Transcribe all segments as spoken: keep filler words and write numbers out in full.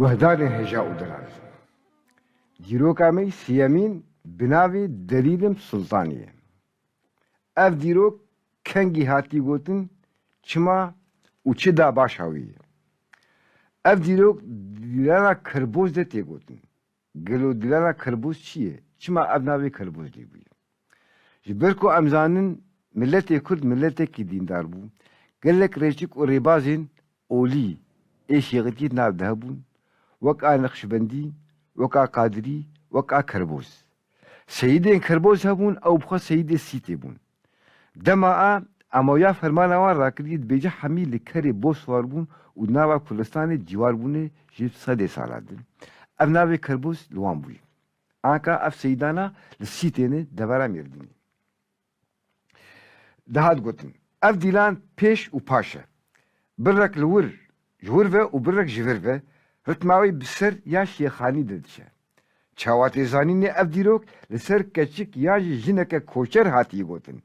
Guhdarên hêja û delal. Dîroka me yî sêyemîn bi navê Delîlim Sultanî ye. Ev dîrok kengî hatî gotin, çima û çi da başa wî ye? Ev dîrok dîlana Kerboz de tê gotin. Gelo dîlana Kerboz çi ye? Çima ev navê Kerboz lê bûye? Ji ber ku em zanin miletê Kurd miletekî dîndar bû, gelek rêçik û rêbazên olî ê şêxitiyê di nav de hebûn, weka Neqşbendî, weka Qadirî, weka Kerboz. Seyîdên Kerboz hebûn, ew bi xwe seyîdê Sîtê bûn. Dema a, emawiya fermana wan rakirî dibêje hemî li kerê Boswar bûn û di nava Kurdistanê cîwar bûne ji sedê sala din. Ev navê Kerboz li wan bûye. Anka ev seyîdana li Sîtê ne, devera Mêrdînê. Dihat gotin, ev dîlan pêş û paş e. Birek li wir, ji wir ve û birek ji vir ve, ritma wê bi ser ya şêxanî de diçe. Çawa tê zanînê ev dîrok li ser keçik yan jî jineke koçer hatiye gotin.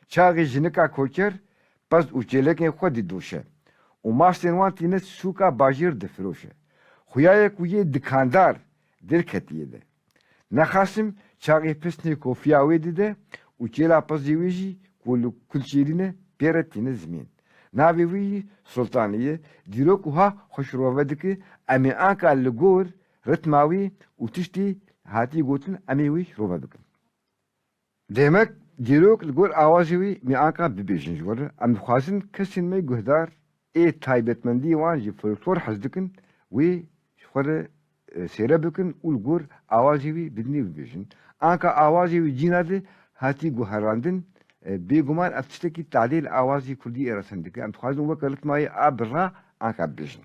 Çaxê jinika koçer pez û çêlekên xwe didoşe û mastên wan tîne sûka bajêr difiroşe. Xuya ye ku yê dikandar derketiye de. Nexasim çaxê pisnê kofiya wê dide û çêla pezê wê jî ku li kulçêrî ne pê re tîne zimên. Navê wê yî Sultanî ye, dîrok wiha xwe şirove dike, em ê anka li gor ritma wê û tiştê hatî gotin em ê wê şirove bikin. Demek dîrok li gor awazê wî me anka bibêjin ji we re. Em dixwazin kesên me guhdar ê taybetmendiyê wan ji folklor hez dikin, wê ji xwe re, e, sêre bikin û li gor awazê wî bidinê bibêjin. Anka awazê wî cîna de hatî guherandin, e, bêguman ev tiştekî tadê li awazê kurdî ê resen dike. Em dixwazin weke ritmayê a birra anka bibêjin.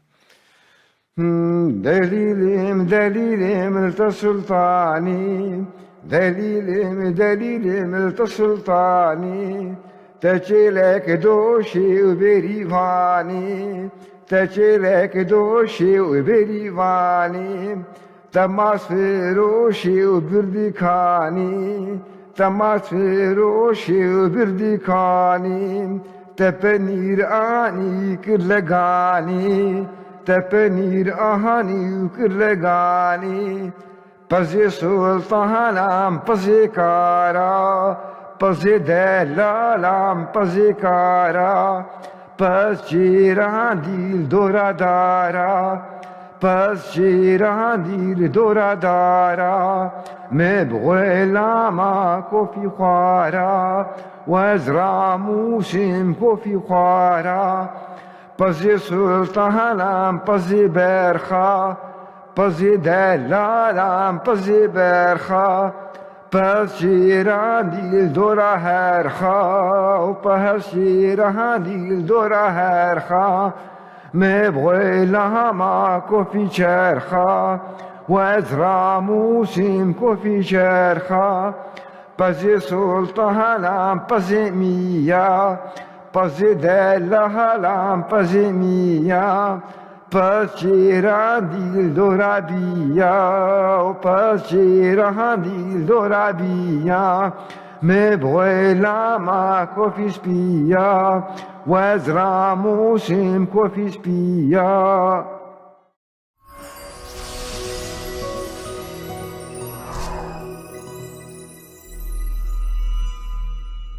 Hmm, delîlim, delîlim, li te sultanî. Delîlim, delîlim, li te sultanî. Te çêlek doşê û berîvanî. Te çêlek doşê û berîvanî. Te mas firoşê û birdikanî. Te mas firoşê û birdikanî. Te penîr anî kir leganî. Te penîr ahanî û kir leganî. Pezê sultanan, pezê kara, pezê delalan, pezê kara, pez çêran dîl dora dara, pez çêran dîl dora dara, me bi xwelama kofî xwara, wez ramûsim kofî xwara. Pezê sultanan, pezê berxa, pezê delalan, pezê berxa, pez çêran dîl dora herxa, û pez çêran dîl dora herxa, me bi xwelama kofî çerxa, wez ramûsim kofî çerxa. Pezê sultanan, pezê miya, pezê delalan, pezê miya, pez çêran dîl dora biya, û pez çêran dîl dora biya, me bi xwelama kofî spiya, wez ramûsim kofî spiya.